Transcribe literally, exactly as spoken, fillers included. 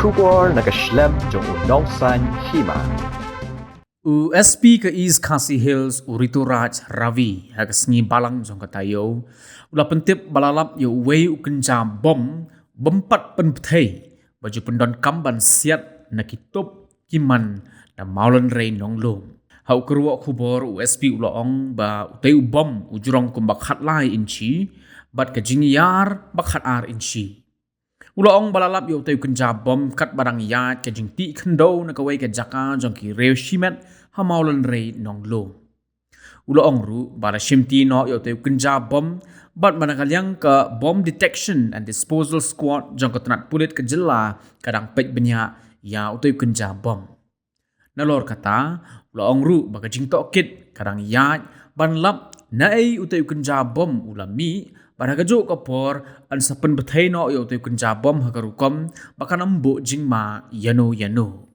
Khubor na ka shlem jong u Nongsaiñ Hima. U S P ka East Khasi Hills, u Rituraj Ravi, ha ka sngi Balang jong ka taïew, u la pyntip ba la lap ïa uwei u kynja bom bym pat pynbthei ba ju pyndonkam ban siat na ki tup ki man na Mawlynrei Nonglum. Ha u kyrwoh khubor, u S P u la ong ba utei u bom u jrong kumba khatlai inchi bad ka jingïar ba khatar inchi. U la ong ba la lap ïa utei u kynja bom katba dang ïaid ka jingtih khyndew na kawei ka jaka jong ki riew shimet ha Mawlynrei Nonglum. U la ong ruh ba la shimti noh ïa utei u kynja bom bad ba na ka liang ka Bomb Detection and Disposal Squad jong ka tnat pulit ka jylla ka dang peit bniah ïa utei u kynja bom. Nalor kata, u la ong ruh ba ka jingtohkit ka dang ïaid ban lap naei utei u kynja bom u la mih bad ha kajuh ka por yn sa pynbthei noh ïa utei u kynja bom ha ka rukom ba kan ym buh jingma ïano ïano.